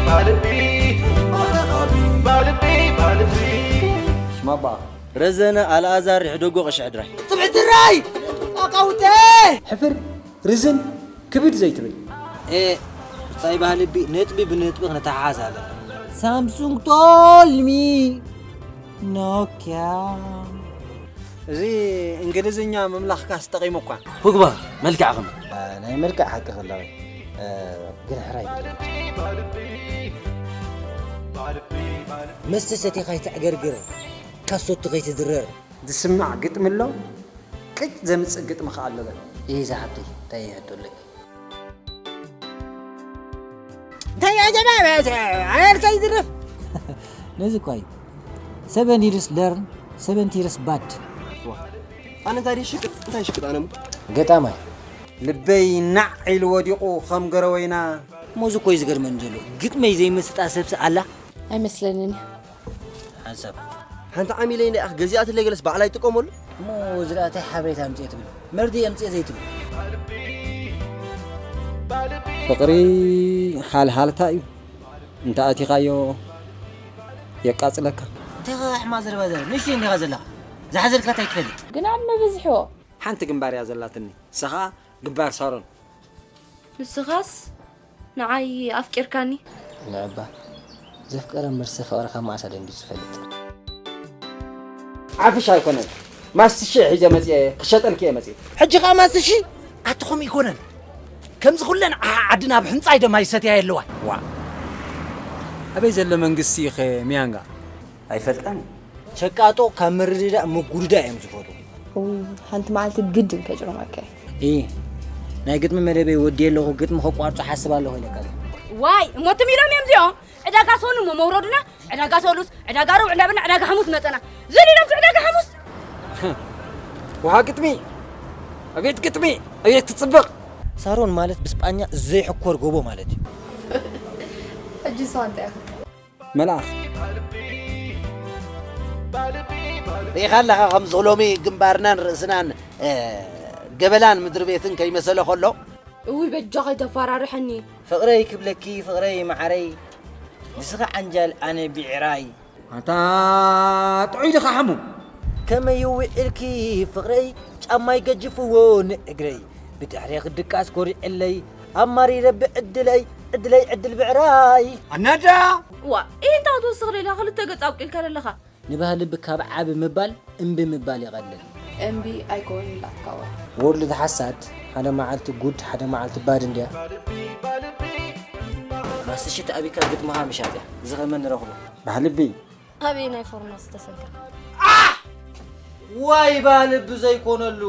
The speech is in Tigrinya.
ባልቢ ባልቢ ባልቢ ሽማባ ረዘነ ኣልኣዛር ይሕደጎ ቀሺ ሕድራይ ትብዕትራይ ኣቃውተ ሕፍር ርዝን ክብድ ዘይትብል እ ብጻይ ባህልቢ ነጥቢ ብነጥቢ ክነተሓሓዝ ኣለና ሳምሱንግ ቶልሚ ኖኪያ እዚ እንግሊዝኛ ምምላኽካስ ጠቒሙ እኳ ሁግባ መልክዕ ኸም ናይ መልክዕ ሓቂ ከለኺ ግን ሕራይ መስተ ሰቲኻ ይትዕገርግር ካሶቱ ከይትድረር ዝስማዕ ግጥሚ ኣሎ ቅጭ ዘምፅእ ግጥሚ ከኣ ኣሎ በል ይህ ዝሓብተይ እንታይ ይሕቶ ኣለኪ እንታይ ኣጀባበት ኣየር ከይድርፍ ነዚ እኳ እዩ seven years learn seventy years bad ኣነ እንታይ ሽቅጥ እንታይ ሽቅጥ ኣነ ገጣማይ ልበይ ናዕ ኢሉ ወዲቑ ከም ገረወይና ሞዚ ኮይ ዝገርመኒ ዘሎ ግጥመይ ዘይመስጣ ሰብሲ ኣላ ኣይመስለንን እዩ ሓንሳብ ሓንቲ ዓሚለይ ናይ ኣኽ ገዚኣትለይ ገለስ ባዕላ ይጥቀመሉ እሞ ዝርኣታይ ሓበሬታ ኣምፅኦ ትብል መርዲ ኣምፅኦ ዘይትብል ፍቕሪ ሓልሃልታ እዩ እንተ ኣቲኻዮ የቃፅለካ እንታይ ከሕማ ዘረባ ዘረብ ንሽቲ እንዲኻ ዘለኻ ዝሓዘልካ እንታይ ትፈልጥ ግን ኣብ መበዝሕዎ ሓንቲ ግንባር እያ ዘላትኒ ንሳ ኸዓ ግንባር ሳሮን ንስኻስ ንዓይ ኣፍቂርካኒ ንዕባ ዘፍቀረ ምርሲ ፍቕርኻ መዓስ ኣደንጊጹ ዝፈልጥ ዓፍሽ ኣይኮነን ማስትሽ ሒዘ መፅየ ክሸጠልክ እየ መፅየ ሕጂ ኸዓ ማስትሽ ኣቲ ከምኡ ይኮነን ከምዚ ኩለን ዓድና ኣብ ሕንፃይ ደማ ይሰትያ የለዋ ዋ ኣበይ ዘሎ መንግስቲ ኢኸ ሚያንጋ ኣይፈልጣን ሸቃጦ ካብ ምርድዳእ ምጉድዳ እዮም ዝፈቱ ሓንቲ መዓልቲ ግድን ከጭርመካ እ ናይ ግጥሚ መደበይ ወዲ ኣለኹ ግጥሚ ከቋርጾ ሓስብ ኣለኹ ኢለካ ዋይ እሞ ትም ኢሎም እዮም እዚኦም ዕዳጋ ሰኑ እሞ መውረዱና ዕዳጋ ሰሉስ ዕዳጋ ረቡዕ እንዳበልና ዕዳጋ ሓሙስ መጠና ዝን ኢሎም ዕዳጋ ሓሙስ ውሃ ግጥሚ ኣቤት ግጥሚ ኣቤት ትጽብቕ ሳሮን ማለት ብስጳኛ ዘይሕኮር ጎቦ ማለት እዩ ሕጂ ንስኻ እንታይ ኢኻ መልኣኽ ርኢኻ ኣለኻ ከምዚ ሎሚ ግንባርናን ርእስናን ገበላን ምድሪ ቤትን ከይመሰለ ከሎ እውይ በጃ ከይተፈራርሐኒ ፍቕረይ ክብለኪ ፍቕረይ መዓረይ ንስኺ ዓንጃል ኣነ ብዕራይ ኣታ ጥዑይ ድኻ ሓሙ ከመይ ውዒልኪ ፍቕረይ ጫማይ ገጅፍዎ ንእግረይ ብድሕሬ ክድቃስ ኮሪዕለይ ኣማሪረ ብዕድለይ ዕድለይ ዕድል ብዕራይ ኣናዳ ዋ ኢንታ ክትወስኽ ሌላ ክልተ ገጽ ኣብቂልካ ዘለኻ ንባህሊ ብካብ ዓቢ ምባል እምቢ ምባል ይቐልል እምቢ ኣይኮን እንዳትካወር ወርልድ ሓሳድ ሓደ መዓልቲ ጉድ ሓደ መዓልቲ ባድ እንድያ ማስሽት ኣቢካ ግጥምኻ ምሻጥ እያ ዝኸመ ንረኽቦ ባህልቢ ኣበይ ናይ ፎርኖ ዝተሰንከ ዋይ ባልቢ ዘይኮነሉ